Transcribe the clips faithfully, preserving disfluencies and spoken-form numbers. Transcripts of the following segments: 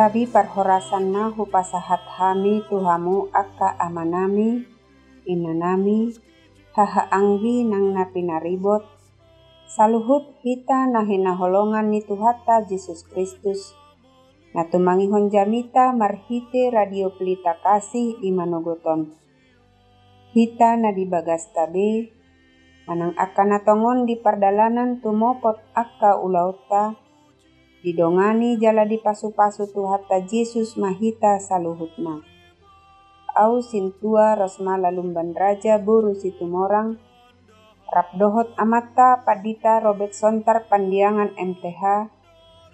Di parhorasanna hupasahat hami tu hamu angka amanami, inanami, hahaanggi nang na pinaribot, saluhut hita na hinaholongan ni Tuhanta Jesus Kristus, na tumangihon jamita marhite Radio Pelita Kasih di manogot on. Hita na di bagasta be, manang angka na tongon di pardalanan tumopot angka ulaonta, didongani jala dipasupasu Tuhanta Jesus ma hita saluhutna. Au sintua Rosmala Lumban Raja boru Situmorang, rap dohot amanta Pandita Robert Sontar Pandiangan M T H,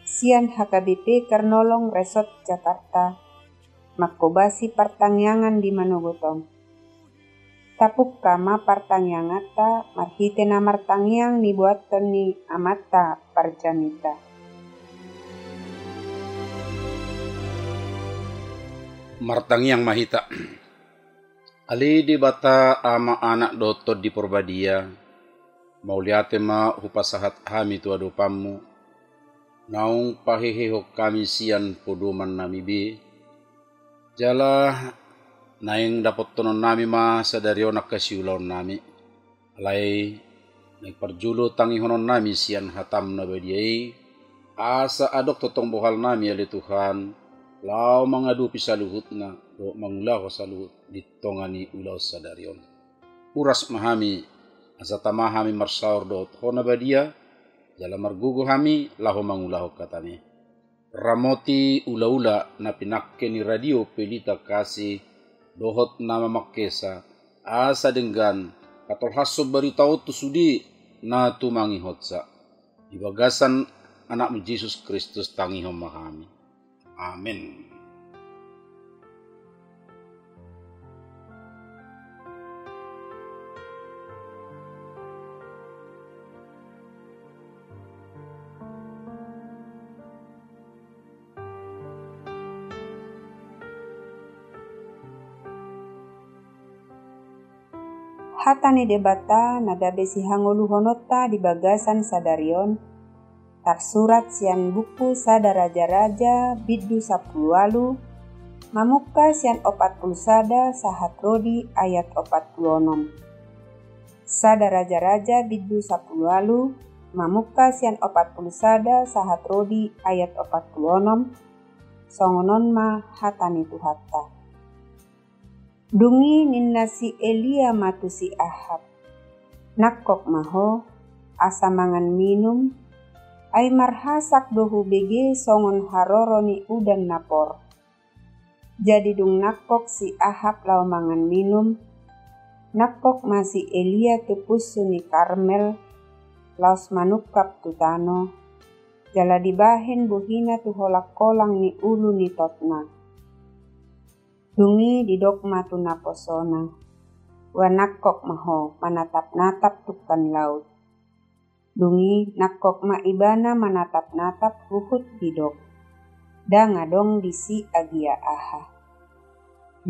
sian H K B P Kernolong Resort Jakarta, manghobasi partangiangan di manogot on. Tapungka ma partangianganta marhite na martangiang niboathon ni amanta parjamita. Martangiang ma hita. Ale Debata Ama, Anak dohot Tondi Porbadia, mauliate ma hupasahat hami tu adopanmu, naung pahehehon hami sian podomannami be, jala naeng dapothononnami ma sadari on angka siulaonnami. Alai naeng parjolo tangihononnami sian hatam na badia i, asa adong tongtong bohalnami ale Tuhan, laho mangadopi saluhutna dohot mangulahon saluhut di tonga ni ulaon sadari on. Uras ma hami, asa tama hami marsaor dohot Ho na badia, jala margogo hami laho mangulahon hatami. Ramoti ulaula na pinangke ni Radio Pelita Kasih dohot na mamangkesa, asa denggan patolhashon barita on tu sude na tumangihonsa. Di bagasan Anakmu Jesus Kristus tangihon ma hami. Amen. Hata ni Debata na gabe sihangoluhononta di bagasan sadari on, tarsurat sian buku Sada Raja-raja bindu sampulu ualu, mamungka sian opat pulu sada sahat ro di ayat opat pulu onom. Sada Raja-raja bindu sampulu ualu, mamungka sian opat pulu sada sahat ro di ayat opat pulu onom, songon on ma hata ni Tuhanta. Dung i ninna si Elia ma tu si Ahab: Nangkok ma ho, asa mangan minum, ai marhasak do hubege songon haroro ni udan na por. Jadi dung nangkok si Ahab laho mangan minum, nangkok ma si Elia tu punsu ni Karmel, laos manungkap tu tano, jala dibahen bohina tu holang-holang ni ulu ni totna. Dung i didok ma tu naposona: Ua nangkok ma ho manatap-natap tungkan laut. Dung i nangkok ma ibana manatap-natap huhut didok: Ndang adong disi agia aha.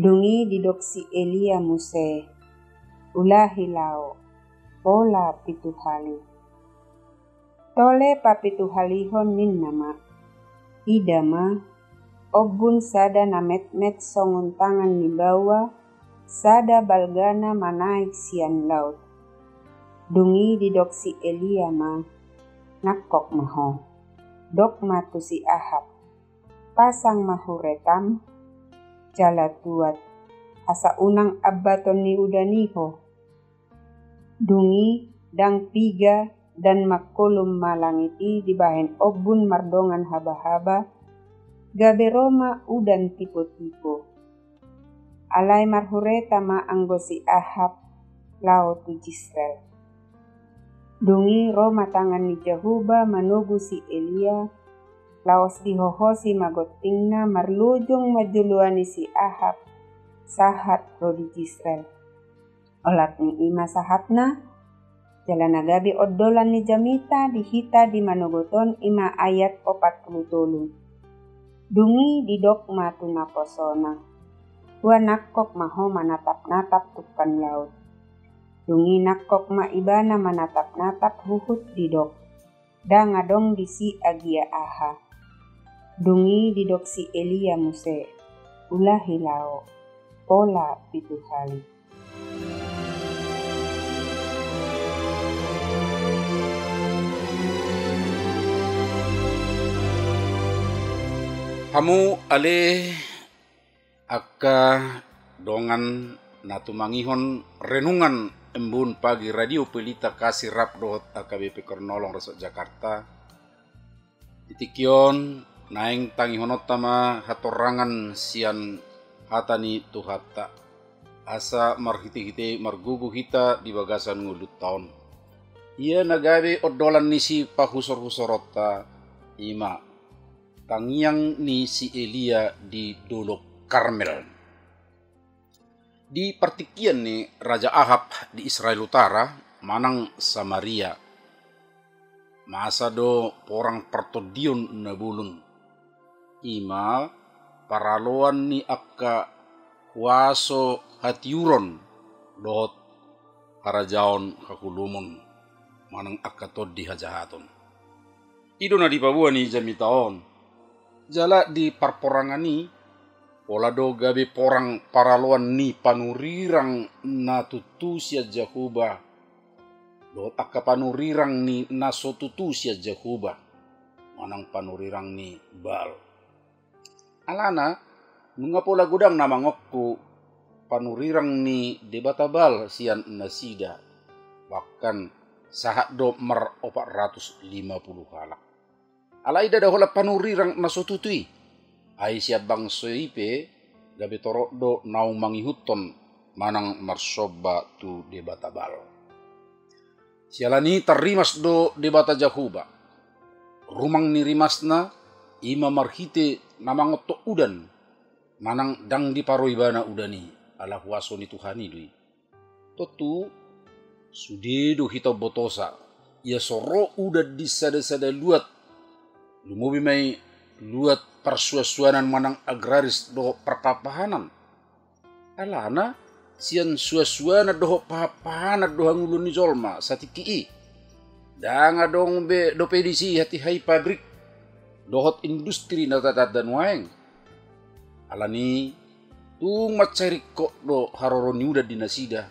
Dung i didok si Elia muse: Ulahi laho, pola pitu hali. Tole papituhalihon ninna ma: Ida ma, ombun sada na metmet songon tangan ni baoa, sada balgana manaek sian laut. Dung i didok si Elia ma: Nangkok ma ho. Dok ma tu si Ahab: Pasang ma huretam, jala tuat, asa unang ambaton ni udan i ho. Dung i ndang piga dan mangkolum ma langit i dibahen ombun mardongan haba-haba, gabe ro ma udan tipo-tipo. Alai marhureta ma anggo si Ahab laho tu Jisreel. Dung i ro ma tangan ni Jahowa manogu si Elia, laos dihohosi ma gontingna marlojong manjoloani si Ahab sahat ro di Jisreel. Olat ni i ma sahatna, jala na gabe ondolan ni jamita di hita di manogot on i ma ayat opat pulu tolu. Dung i didok ma tu naposona: Ua nangkok ma ho manatap-natap tungkan laut. Dung i nangkok ma ibana manatap-natap huhut didok: Ndang adong disi agia aha. Dung i didok si Elia muse, ulahi laho, pola pitu hali. Hamu ale angka dongan na tumangihon renungan Embun Pagi Radio Pelita Kasih rap dohot A K B P Kornolong Resort Jakarta. Di tingki on naeng tangihononta ma hatorangan sian hata ni Tuhanta, asa marhitehite margogo hita di bagasan ngolunta on. Ia na gabe ondolan ni sipahusorhusoronta, i ma tangiang ni si Elia di Dolok Karmel. Di partingkian ni Raja Ahab di Israel Utara manang Samaria, masa do porang partondion na bolon, i ma paraloan ni angka huaso hatiuron dohot harajaon haholomon manang angka tondi hajahaton. I do na dipaboa ni jamita on. Jala di parporangan i, pola do gabe porang paraloan ni panurirang na tutu sian Jahowa dohot angka panurirang ni na so tutu sian Jahowa manang panurirang ni Baal. Alana, nunga pola godang na mangoku panurirang ni debata Baal sian nasida, bahkan sahat do mar opat ratus lima puluh halak. Alai ndada holan panurirang na so tutu i. Ai sian bangso i pe gabe torop do naung mangihuthon manang marsomba tu debata Baal. Siala ni i tarrimas do Debata Jahowa. Rumang ni rimasna i ma marhite na mangothot udan, manang ndang diparo ibana udan i, ala huaso ni Tuhan i do i. Tontu, sude do hita umbotosa, ia so ro udan di sadasada luat, lumobi ma i luat parsuansuanan manang agraris dohot parpahanpahanan. Alana, sian suansuanan dohot pahanpahanan do hangoluan ni jolma satingki i. Ndang adong be dope disi hatiha i pabrik dohot industri na tatanda nuaeng. Alani, tung mansai ringkot do haroro ni udan di nasida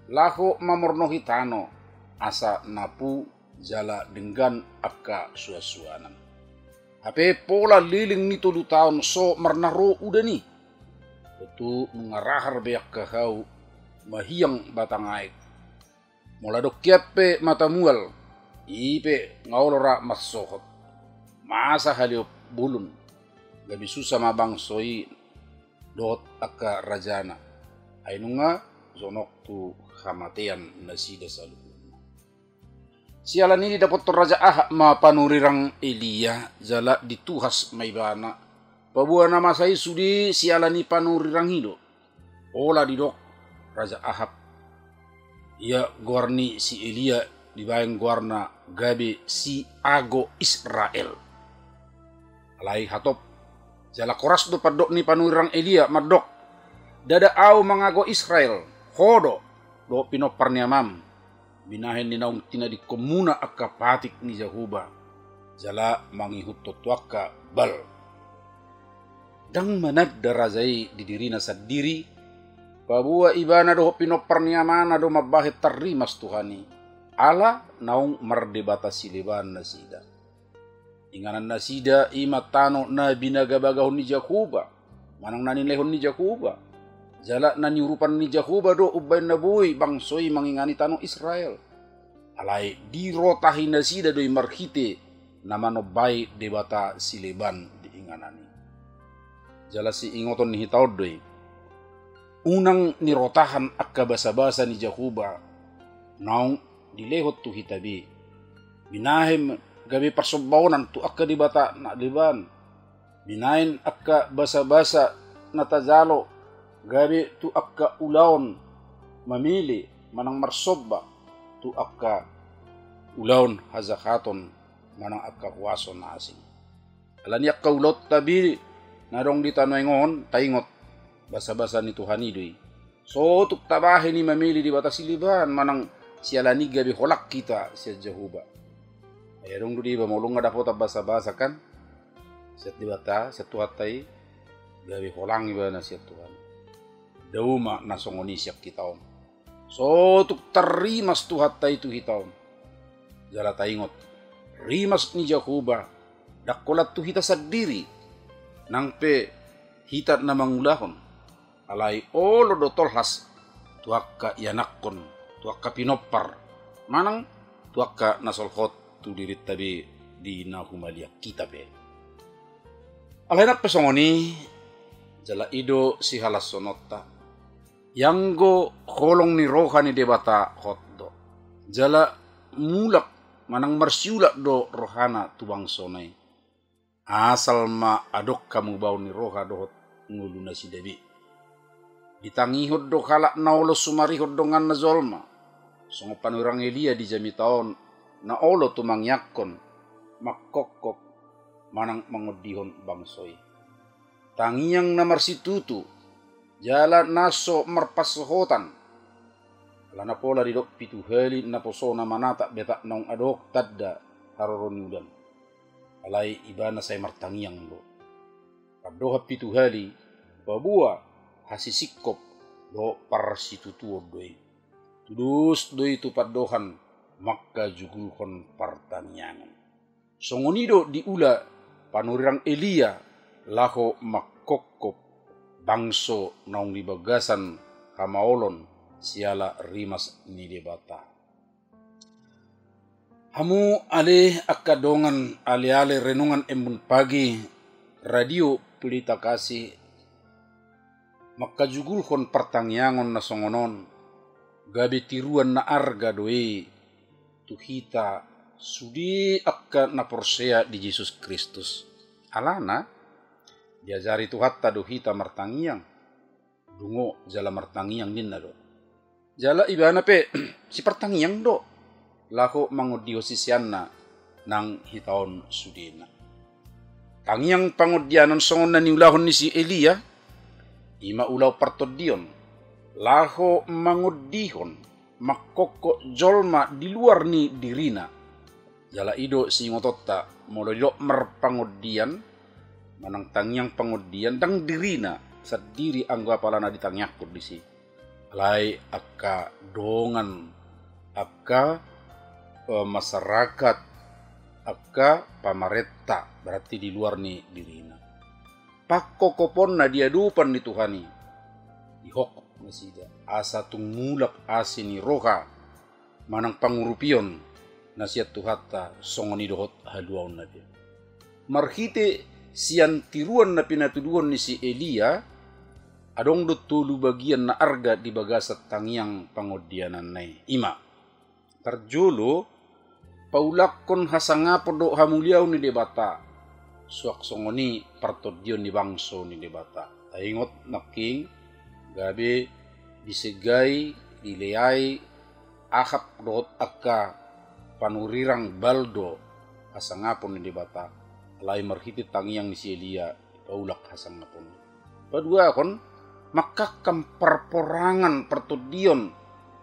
laho mamornohi tano asa napu jala denggan angka suansuanan. Hape pola leleng ni tolu taon so marnaro udan i. Tontu nunga rahar be angka hau mahiang batang aek. Molo adong hian pe mata mual, i pe nga olo ra mansohot. Masa haleon bolon, gabe susa ma bangso i dohot angka rajana. Ai nunga jonok tu hamatean nasida saluhutna. Siala ni i didapothon Raja Ahab ma panurirang Elia, jala dituhas ma ibana. Paboa na masa i sude siala ni panurirang i do. Pola didok Raja Ahab, ia goar ni si Elia dibaen goarna gabe si Ago Israel. Alai hatop, jala horas do pandok ni panurirang Elia mandok, ndada ahu mangago Israel, ho do, dohot pinompar ni amam, binahen ni naung tinadingkonmuna angka patik ni Jahowa, jala mangihuthon tu angka Baal. Ndang mananda raja i di dirina sandiri, paboa ibana dohot pinompar ni amana do mambahen tarrimas Tuhan i, ala naung mardebata silebaan nasida. Inganan nasida i ma tano na binagabagahon ni Jahowa, manang na nilehon ni Jahowa. Jala na niurupan ni Jahowa do umbahen na boi bangso i mangingani tano Israel. Alai dirotahi nasida do i marhite na manombai debata silebaan di inganan i. Jala siingoton ni hita on do i. Unang nirotahan angka basabasa ni Jahowa naung dilehon tu hita be. Binahen gabe parsombaonan tu angka debata na lebaan. Binahen angka basabasa na tajalo gabe tu angka ulaon mamele manang marsomba tu angka ulaon hajahaton manang angka huaso na asing. Alani angka ulaonta be na adong di tano aeng on, taingot, basabasa ni Tuhan i do i. So tung tabahen i mamele debata silebaan manang siala ni i gabe holan hita sian Jahowa. Ai adong do deba molo nga dapotan basabasa kan. Sian Debata, sian Tuhanta i, gabe holang ibana sian Tuhan. Dao ma na songon i sian hita on. So tung tarrimas Tuhanta i tu hita on. Jala taingot, rimas ni Jahowa, ndang holan tu hita sandiri, nang pe hita na mangulahon. Alai olo do tolhas tu angka ianakhon, tu angka pinompar, manang tu angka na solhot tu dirinta be di na humaliang hita pe. Alai nang pe songon i, jala i do sihalashononta. Ianggo holong ni roha ni Debata hot do. Jala mulak manang marsiulak do rohana tu bangsona i. Asal ma adong hamubaon ni roha dohot ngolu nasida be. Ditangihon do halak na olo sumarihon donganna jolma. Songon panurirang Elia di jamita on, na olo tumangianghon, mangkophop, manang mangondihon bangso i. Tangiang na marsitutu, jala na so marpansohotan. Alana pola didok pitu hali naposona manatap betak naung adong tanda haroro ni udan. Alai ibana sai martangiang do. Pandohan pitu hali, paboa hasisingkop dohot parsitutuon do i. Tudos do i tu pandohan mangkajugulhon partangiangon. Songon i do diula panurirang Elia laho mangkophop bangso naung di bagasan hamaolon siala rimas ni Debata. Hamu ale angka dongan, ale-ale renungan Embun Pagi, Radio Pelita Kasih, mangkajugulhon partangiangon na songon on, gabe tiruan na arga do i tu hita sude angka na porsea di Jesus Kristus. Alana, diajari Tuhanta do hita martangiang, dungo jala martangiang ninna do. Jala ibana pe sipartangiang do, laho mangondihon siseanna nang hita on sudena. Tangiang pangondianon songon na niulahon ni si Elia, i ma ulaon partondion, laho mangondihon, mangkophop jolma di luar ni dirina. Jala i do siingotonta, molo didok marpangondian, manang tangiang pangondian, ndang dirina sandiri anggo apala na ditangiangkon disi. Alai angka dongan, angka, eh, masyarakat, angka pamarenta, berarti di luar ni dirina. Pangkophoponna di adopan ni Tuhan i, dihophop nasida, asa tung mulak asi ni roha, manang pangurupion na sian Tuhanta songon i dohot haluaonna pe. Marhite sian tiruan na pinatuduhon ni si Elia, adong do tolu bagian na arga di bagasan tangiang pangondiananna i. I ma, parjolo, paulakhon hasangapon dohot hamuliaon ni Debata, suang songon i partondion ni bangso ni Debata. Taingot nangkin, gabe disegai, dileai Ahab dohot angka panurirang Baal do hasangapon ni Debata, alai marhite tangiang ni si Elia dipaulak hasangapon. Paduahon, mangkangkang parporangan partondion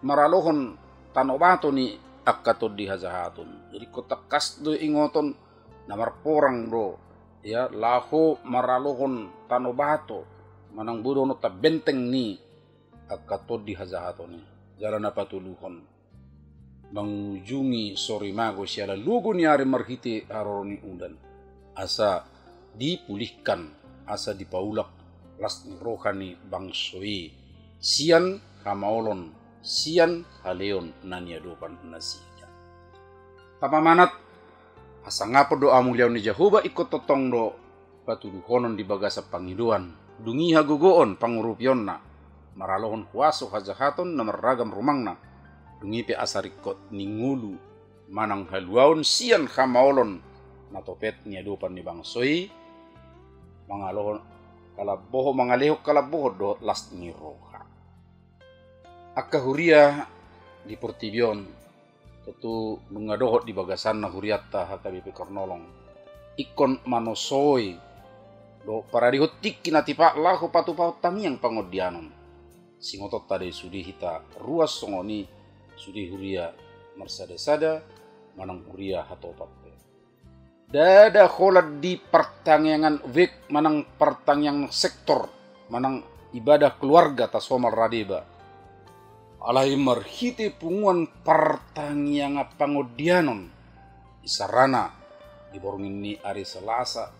maralohon tano bato ni angka tondi hajahaton. Jadi ingkon tangkas do ingoton na marporang do, ya, laho maralohon tano bato, manang boi dohononta benteng ni angka tondi hajahaton i. Jala na patoluhon, mangujungi sorimago siala logo ni ari marhite haroro ni udan, asa dipulihkan, asa dipaulak las ni roha ni bangso i sian hamaolon, sian haleon na niadopan nasida. Tapamanat, hasangapon dohot hamuliaon ni Jahowa ingkon tongtong do patuduhonon di bagasan pangidoan, dung i hagogoon pangurupionna, maralohon huaso hajahaton na marragam rumangna, dung i pe asa ringkot ni ngolu manang haluaon sian hamaolon na topet niadopan ni bangso i, mangalohon kalambohon, mangalehon kalambohon dohot las ni roha. Angka huria di portibi on, tontu nunga dohot di bagasanna hurianta H K B P Kornolong, ingkon manosoi dohot paradehon tingki na tipak laho patupahon tangiang pangondianon. Siingotonta do i sude hita ruas songon i, sude huria marsadasada, manang huria hatopan pe. Ndada holan di partangiangan wijk manang partangiangan sektor manang ibadah keluarga tasomal ra deba. Alai marhite punguan partangiangan pangondianon, isarana di borngin ni ari Selasa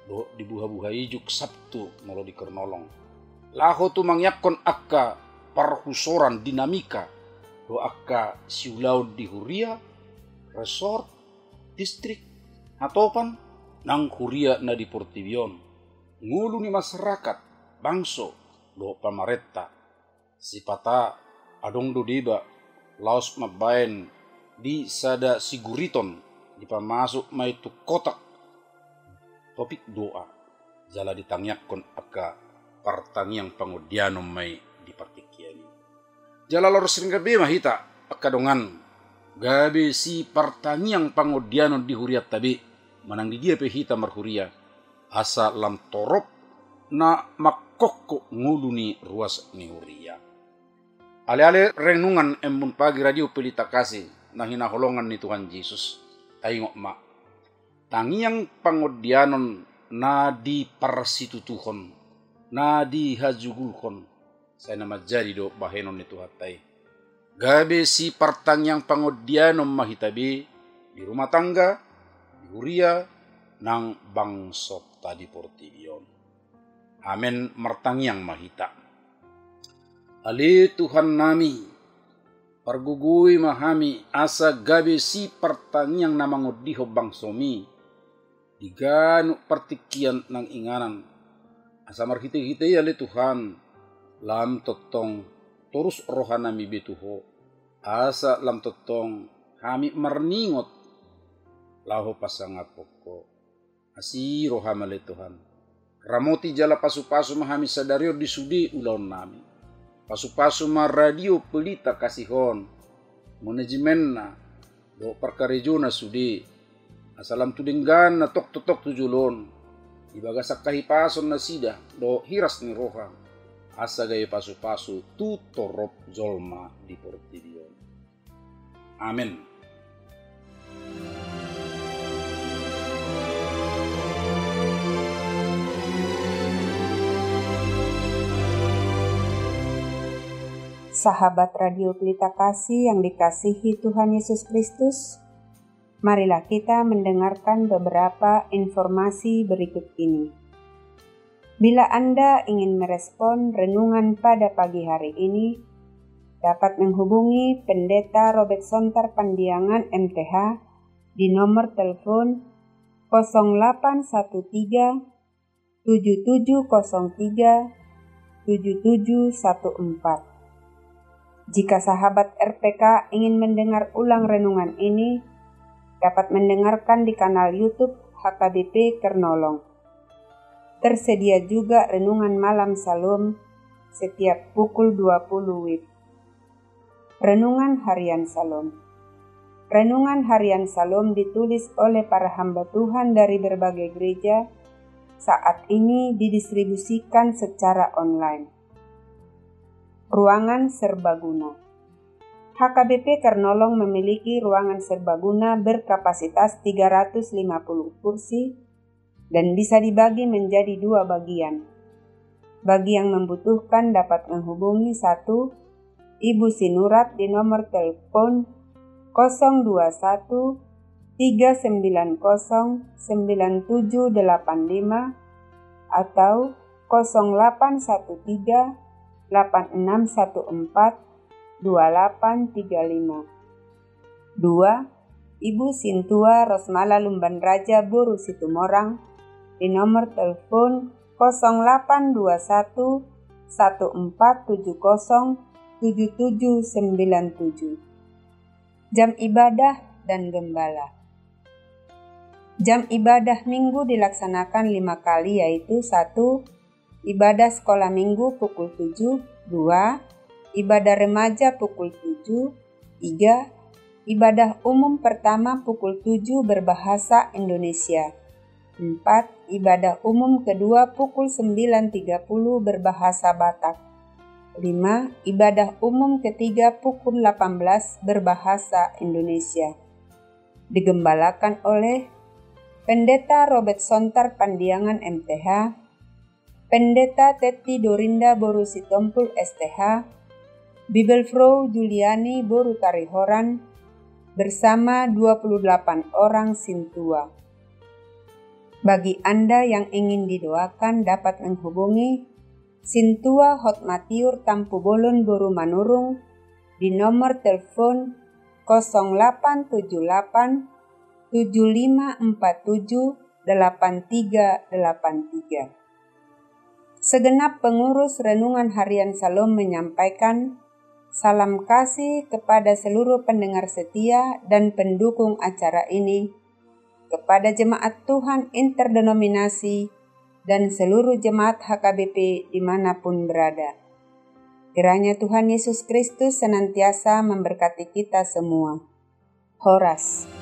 dohot di buha-buha ijuk Sabtu molo di Kernolong, laho tumangiangkon angka parhusoran, dinamika dohot angka siulaon di huria, resort, distrik, hatopan, nang huria na di portibi on, ngolu ni masyarakat, bangso dohot pamarenta. Sipata adong do deba laos mambaen di sada siguriton, dipamasuk ma i tu kotak topik doa, jala ditangiangkon angka partangiang pangondianon ma i di partingkian i. Jala laos ringgas be ma hita angka dongan, gabe sipartangiang pangondianon di hurianta be, manang di dia pe hita marhuria, asa lam torop na mangkongkop ngolu ni ruas ni huria. Ale-ale renungan Embun Pagi Radio Pelita Kasih na hinaholongan ni Tuhan Jesus, taingot ma, tangiang pangondianon na di parsitutuhon, na di hajugulhon, sai na manjadi do bahenon ni Tuhanta i. Gabe sipartangiang pangondianon ma hita be di rumah tangga, di huria, nang bangsonta di portibi on. Amen. Martangiang ma hita. Ale Tuhan nami, pargogoi ma hami asa gabe sipartangiang na mangondihon bangsomi di ganup partingkian nang inganan, asa marhite-hite i ale Tuhan, lam tongtong torus rohanami be tu Ho, asa lam tongtong hami marningot laho pasangaphon Ho. Asi roham ale Tuhan. Ramoti jala pasu-pasu ma hami sadari on di sude ulaonnami. Pasu-pasu ma Radio Pelita Kasih on, manajemenna dohot parkarejona sude, asa lam tu dengganna tongtong tu jolo on, di bagasan hahipason nasida dohot hiras ni roha, asa gabe pasu-pasu tu torop jolma di portibi on. Amen. Sahabat Radio Pelita Kasih yang dikasihi Tuhan Yesus Kristus, marilah kita mendengarkan beberapa informasi berikut ini. Bila Anda ingin merespon renungan pada pagi hari ini, dapat menghubungi Pendeta Robert Sontar Pandiangan, M T H, di nomor telepon kosong delapan satu tiga, tujuh tujuh kosong tiga, tujuh tujuh satu empat. Jika sahabat R P K ingin mendengar ulang renungan ini, dapat mendengarkan di kanal YouTube H K B P Kernolong. Tersedia juga renungan malam Salom setiap pukul dua puluh W I B. Renungan Harian Salom. Renungan Harian Salom ditulis oleh para hamba Tuhan dari berbagai gereja, saat ini didistribusikan secara online. Ruangan serbaguna. H K B P Kernolong memiliki ruangan serbaguna berkapasitas tiga ratus lima puluh kursi dan bisa dibagi menjadi dua bagian. Bagi yang membutuhkan dapat menghubungi satu, Ibu Sinurat di nomor telepon kosong dua satu, tiga sembilan kosong, sembilan tujuh delapan lima atau kosong delapan satu tiga, delapan enam satu empat, dua delapan tiga lima. Dua, Ibu Sintua Rosmala Lumban Raja boru Situmorang di nomor telepon kosong delapan dua satu, satu empat tujuh kosong, tujuh tujuh sembilan tujuh. Jam ibadah dan gembala. Jam ibadah Minggu dilaksanakan lima kali, yaitu satu, ibadah sekolah Minggu pukul tujuh, dua, ibadah remaja pukul tujuh, tiga, ibadah umum pertama pukul tujuh berbahasa Indonesia, empat, ibadah umum kedua pukul sembilan tiga puluh berbahasa Batak, lima, ibadah umum ketiga pukul delapan belas berbahasa Indonesia. Digembalakan oleh Pendeta Robert Sontar Pandiangan M T H, Pendeta Tetti Dorinda boru Sitompul S T H, Bibelfrau Juliani boru Tarihoran, bersama dua puluh delapan orang sintua. Bagi Anda yang ingin didoakan dapat menghubungi Sintua Hotmatiur Tampubolon boru Manurung di nomor telepon kosong delapan tujuh delapan tujuh lima empat tujuh delapan tiga delapan tiga. Segenap pengurus Renungan Harian Shalom menyampaikan salam kasih kepada seluruh pendengar setia dan pendukung acara ini, kepada jemaat Tuhan interdenominasi, dan seluruh jemaat H K B P dimanapun berada. Kiranya Tuhan Yesus Kristus senantiasa memberkati kita semua. Horas.